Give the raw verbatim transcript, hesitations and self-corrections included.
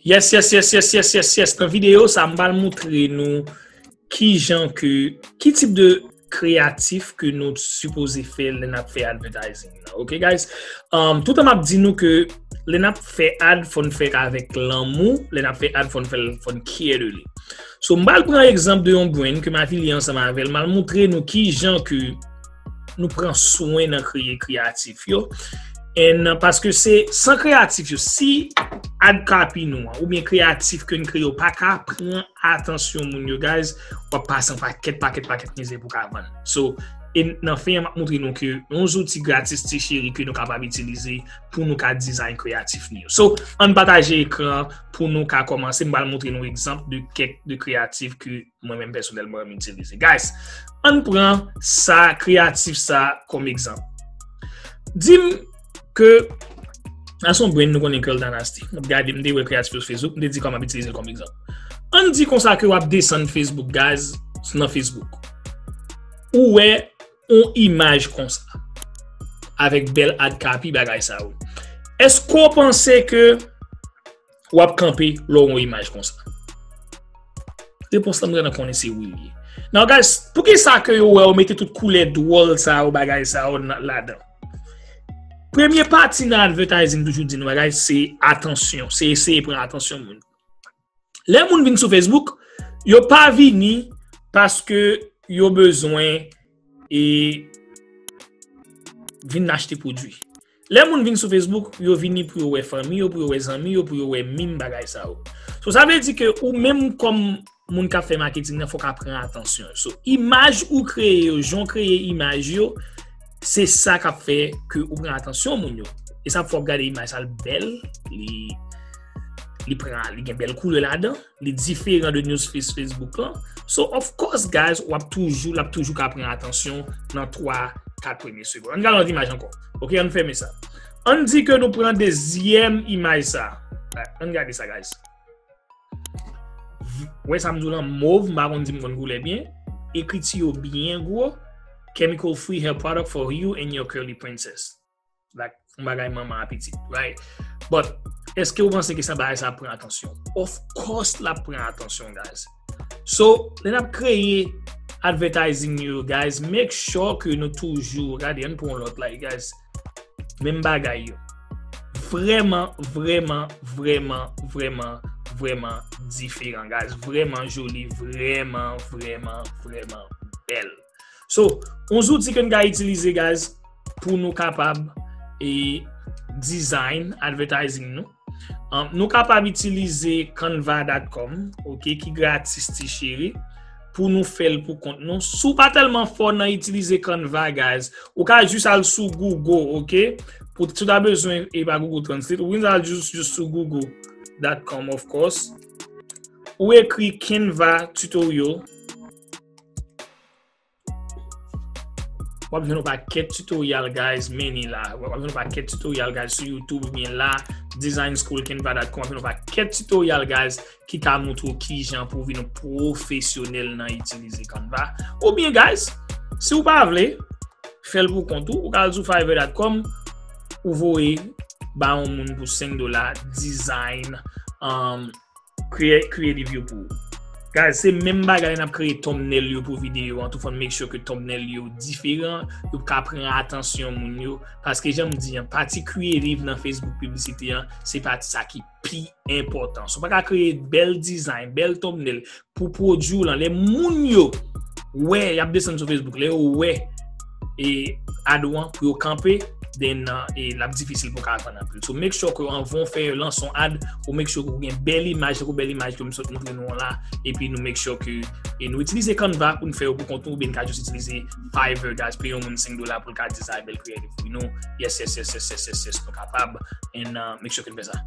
Yes, yes, yes, yes, yes, yes, yes. Nan videyo sa, m pral montre nou ki jan ke, ki tip de kreyatif ke nou sipoze fè lè n ap fè advertising nan. Ok, guys? Um, toutan m ap di nou ke lè n ap fè ad, fò n fè l avèk lanmou, lè n ap fè ad, fò n fè l, fò n care de li. So, m pral pran egzanp de yon brand ke m avili ansanm avè l, m al montre nou ki jan ke nou pran swen nan kreye kreyatif yo. And, uh, paske se san kreyatif yo, si ad copy nou an, oubyen kreyatif ke n kreye yo pa ka pran atansyon moun yo, guys, w ap pase yon pakèt, pakèt, pakèt mizè pou ka vann. So, e nan fen an, m ap montre nou ke yon zouti gratis ti cheri ke nou kapab itilize pou nou ka design kreyatif nou yo. So, ann pataje ekran pou nou ka kòmanse. M pral montre nou egzanp de kèk de kreyatif ke mwen menm pèsonèlman m itilize. Guys, ann pran sa, kreyatif sa kòm egzanp. Di m ke, a se yon brand nou konnen Curl Dynasty. M ap gade, m te wè kreyatif yo sou Facebook, m te di kòman m ap itilize l kòm egzanp. Ann di konsa ke w ap desann Facebook, guys, nan Facebook. Ou wè yon imaj konsa, avèk bèl ad copy bagay sa yo. Èske w panse ke w ap kanpe lè w wè yon imaj konsa? Repons lan m gentan konnen se wi l ye. Now guys, poukisa ke yo wè yo mete tout koulè dwòl sa yo, bagay sa yo nan, ladan? Premye pati nan advertising toujou di nou bagay, se atansyon, se eseye pran atansyon moun. Lè moun vin sou Facebook, yo pa vini paske yo bezwen e vin achte pwodui. Lè moun vin sou Facebook, yo vini pou yo wè fanmi yo, pou yo wè zanmi yo, pou yo wè meme bagay sa yo. So, sa vle di ke ou menm kòm moun k ap fè marketing nan, fòk w pran atansyon. So, imaj ou kreye yo, jan w kreye imaj yo, se sa k ap fè ke ou pran atansyon moun yo. E sa fè w ap gade imaj sa, l bèl, li, li pran, li gen bèl koulè ladan, li diferan de news feed Facebook lan. So, of course, guys, w ap toujou, l ap toujou ka pran atansyon nan twa, kat premye segonn. Ann gade lòt imaj ankò. Ok, ann fèmen sa. Ann di ke nou pran dezyèm imaj sa. Ann gade sa, guys. Wè sa m di w lan, mov, m pa konn di m konn koulè byen. Ekriti yo byen gwo. Chemical free hair product for you and your curly princess. Like, yon bagay manman a pitit, right? But, èske w panse ke sa bagay sa ap pran atansyon? Of course, l ap pran atansyon, guys. So, lè n ap kreye advertising yo, guys, make sure ke nou toujou, gade, ann pran yon lòt la, guys. Menm bagay yo. Vrèman, vrèman, vrèman, vrèman, vrèman diferan, guys. Vrèman joli, vrèman, vrèman, vrèman bèl. So, yon zouti ke n ka itilize, guys, pou nou kapab e design advertising nou. Um, nou kapab itilize canva dot com, ok, ki gratis ti cheri, pou nou fè l pou kont nou. Si w pa tèlman fò nan itilize Canva, guys, ou ka jis al sou Google, ok? Pou si w ta bezwen, e pa Google Translate, ou vin al jis, jis sou google dot com, of course. Ou ekri Canva tutorial. W ap jwenn yon pakèt tutorial, guys, men ni la. W ap jwenn yon pakèt tutorial, guys, sou YouTube oubyen la, design school canva dot com, w ap jwenn yon pakèt tutorial, guys, ki ka montre w kijan pou w vin yon pwofesyonèl nan itilize Canva. Oubyen, guys, si w pa vle fè l pou kont ou, ou ka al sou fiverr dot com, ou voye ba yon moun pou senk dola, design, um, create, creative yo pou ou. Guys, se menm bagay lè n ap kreye thumbnail yo pou videyo an tou, fò n make sure ke thumbnail yo diferan, yo ka pran atansyon moun yo, paske jan m di an, pati creative nan Facebook piblisite an, se pati sa ki pi enpòtan. So, w pa ka kreye bèl design, bèl thumbnail pou pwodui w lan, lè moun yo wè, y ap desann sou Facebook, lè yo wè e ad ou an pou yo kanpe, then, uh, e l ap difisil pou w ka vann anpil. So, make sure ke anvan w fè lanse yon ad, ou make sure ke w gen bèl imaj, tankou bèl imaj ke m sot montre nou an la, epi nou make sure ke e nou itilize Canva pou n fè yo pou kont nou, oubyen n ka jis itilize Fiverr, guys, peye yon moun senk dola pou l ka design bèl creative pou nou. Yes, yes, yes, yes, yes, yes, yes, nou kapab. And, uh, make sure ke n fè sa.